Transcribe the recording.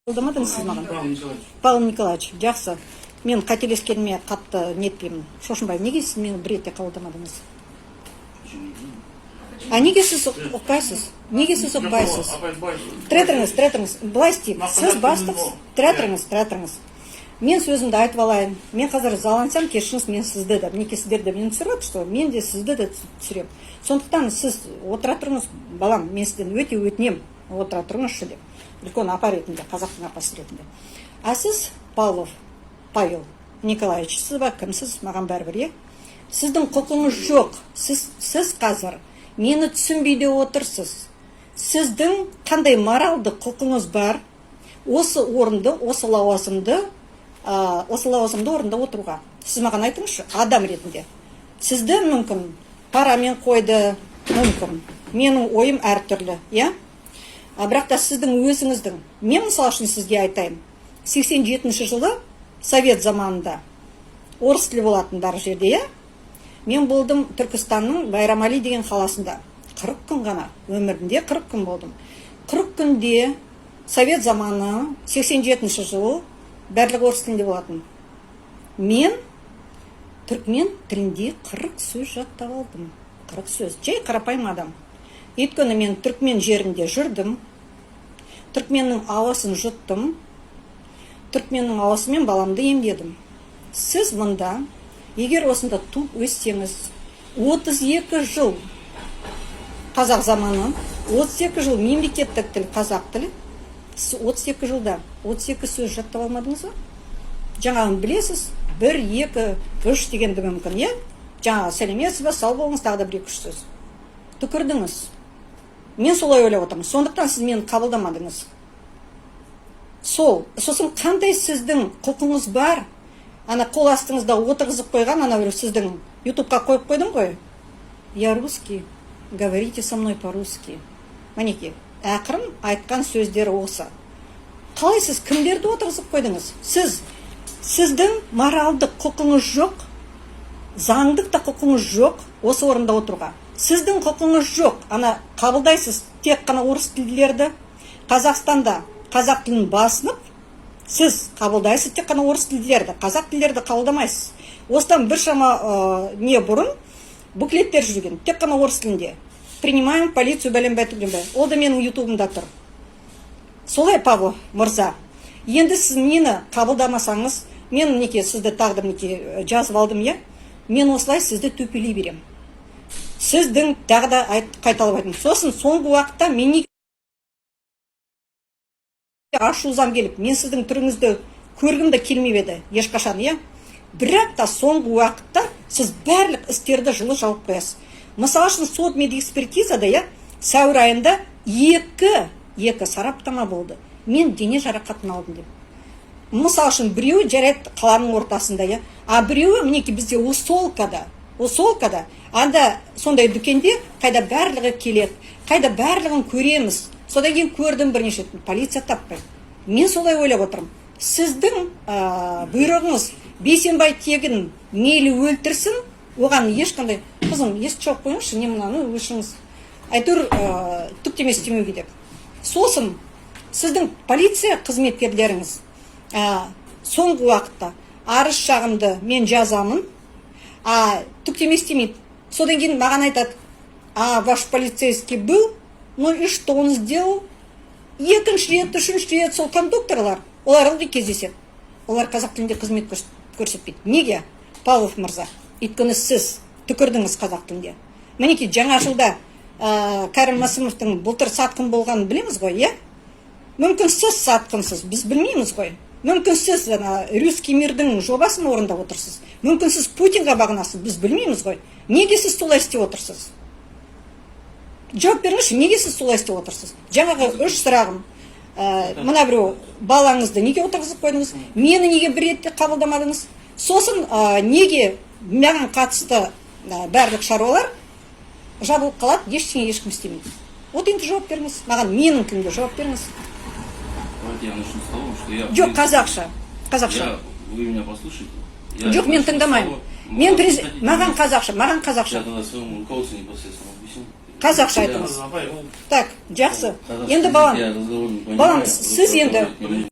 Қабылдамадыңыз сіз маған. Павел Николаевич. Павел Николаевич, жақсы. Мен қателескеніме қатты нетпеймін, шошынбаймын. Неге сіз мені бір ретте қабылдамадыңыз? А неге сіз ұқпайсыз? Неге сіз ұқпайсыз? Апай, былай. Тұра тұрыңыз, тұра тұрыңыз. Былай істейік. Сіз бастық, тұра тұрыңыз, тұра тұрыңыз. Мен сөзімді айтып алайын. Мен қазір ызалансам, кешіріңіз, мен сізді де, мінекей, сіздер де мені түсіріп жатырсыз ғой, мен де сізді де түсіремін. Сондықтан сіз отыра тұрыңыз, балам, мен сізден өте өтінемін, отыра тұрыңызшы деп, үлкен апа ретінде, қазақтың апасы ретінде. А сіз, Павлов Павел Николаевич сіз ба, кімсіз, маған бәрібір, иә. Сіздің құқыңыз жоқ. Сіз қазір мені түсінбей де отырсыз. Сіздің қандай моралдық құқыңыз бар осы орынды, осы лауазымды, осы лауазымды орында отыруға? Сіз маған айтыңызшы, адам ретінде. Сізді мүмкін парамен қойды, мүмкін, менің ойым әртүрлі, иә. А бірақ та сіздің өзіңіздің, мен мысалы үшін сізге айтайын, 87 жылы совет заманында орыс тілі болатын бар жерде, иә. Мен болдым Түркістанның Байрамали деген қаласында 40 күн ғана, өмірімде 40 күн болдым. 40 күнде, совет заманы, 87 жыл, барлығы орыс тілінде болатын. Мен түркмен тілінде 40 сөз жаттап алдым, 40 сөз, жай қарапайым адам. Өйткені мен түркмен жерінде жүрдім, түркменнің ауасын жұттым, түркменнің ауасымен баламды емдедім. Сіз мұнда егер осында туып өссеңіз, 32 жыл қазақ заманы, 32 жыл мемлекеттік тіл қазақ тілі, сіз 32 жылда 32 сөз жаттап алмадыңыз ба? Жаңағын білесіз, бір, екі, үш дегенді мүмкін, иә. Жаңағы «сәлеметсіз ба», «сау болыңыз», тағы да бір, екі, үш сөз. Түкірдіңіз, мен солай ойлап отырмын. Сондықтан сіз мені қабылдамадыңыз. Сол сосын қандай сіздің құқыңыз бар ана қол астыңызда отырғызып қойған, ана біреу, сіздің ютубқа қойып қойдым ғой, «Я русский, говорите со мной по русски» мінекей, ақырын айтқан сөздері осы. Қалай сіз кімдерді отырғызып қойдыңыз? Сіздің моралдық құқыңыз жоқ, заңдық та құқыңыз жоқ осы орында отыруға. Сіздің құқыңыз жоқ. Ана қабылдайсыз тек қана орыс тілділерді. Қазақстанда қазақ тілін басынып, сіз қабылдайсыз тек қана орыс тілділерді, қазақ тілдерді қабылдамайсыз. Осыдан біршама не бұрын буклеттер жүрген тек қана орыс тілінде: «Принимаем в полицию», бәленбай түгенбай. Ол да менің ютубымда тұр. Солай, Павлов мырза, енді сіз мені қабылдамасаңыз, мен мінекей сізді тағы да мінекей жазып алдым, иә. Мен осылай сізді төпелей беремін. Сіздің тағы да қайталап айтайын. Сосын соңғы уақытта мен неге ашу ызам келіп, мен сіздің түріңізді көргім де келмеп еді ешқашан, иә. Бірақ та соңғы уақытта сіз барлық істерді жылы жауып қоясыз. Мысалы үшін, сот медэкспертизада, иә, сәуір айында екі сараптама болды, мен дене жарақатын алдым деп. Мысалы үшін, біреуі, жарайды, қаланың ортасында, иә, а біреуі мінекей бізде Усолкада. Усолкада анда сондай дүкенде, қайда барлығы келеді, қайда барлығын көреміз. Содан кейін көрдім бірнеше рет, полиция таппайды. Мен солай ойлап отырмын: сіздің бұйрығыңыз Бейсенбай тегін мейлі өлтірсін, оған ешқандай. Қызым, есікті жауып қойыңызшы, не мынаны өшіріңіз, әйтеуір түк те емес істемеуге деп. Сосын сіздің полиция қызметкерлеріңіз соңғы уақытта арыз шағымды мен жазамын, а түк те емес істемейді. Содан кейін маған айтады: «А ваш полицейский был, ну и что он сделал?» Екінші рет, үшінші рет сол кондукторлар, олар ылғи кездеседі, олар қазақ тілінде қызмет көрсетпейді. Неге, Павлов мырза? Өйткені сіз түкірдіңіз қазақ тілінде. Мінекей, жаңа жылда Кәрім Мәсімовтің былтыр сатқын болғанын білеміз ғой, иә. Мүмкін, сіз сатқынсыз, біз білмейміз ғой. Мүмкін, сіз ана русский мирдің жобасын орындап отырсыз, мүмкін, сіз Путинға бағынасыз, біз білмейміз ғой. Неге сіз солай істеп отырсыз? Жауап беріңізші, неге сіз солай істеп отырсыз? Жаңағы үш сұрағым. Мына біреу, балаңызды неге отырғызып қойдыңыз? Мені неге бір ретте қабылдамадыңыз? Сосын неге маған қатысты барлық шаруалар жабылып қалады, ештеңе ешкім істемейді? Вот енді жауап беріңіз маған, менің тілімде жауап беріңіз. Давайте я начну с того, что я Жоқ, қазақша, қазақша. Вы меня послушайте. Я Жоқ, мен начну с тыңдамаймын. того. Мен Хотите, маған қазақша, маған қазақша. Я тогда своему руководству непосредственно объясню. Қазақша айтыңыз. Апай, ол Так, жақсы. Қазақша Енді балам я разговор не понимаю. балам, сіз енді Не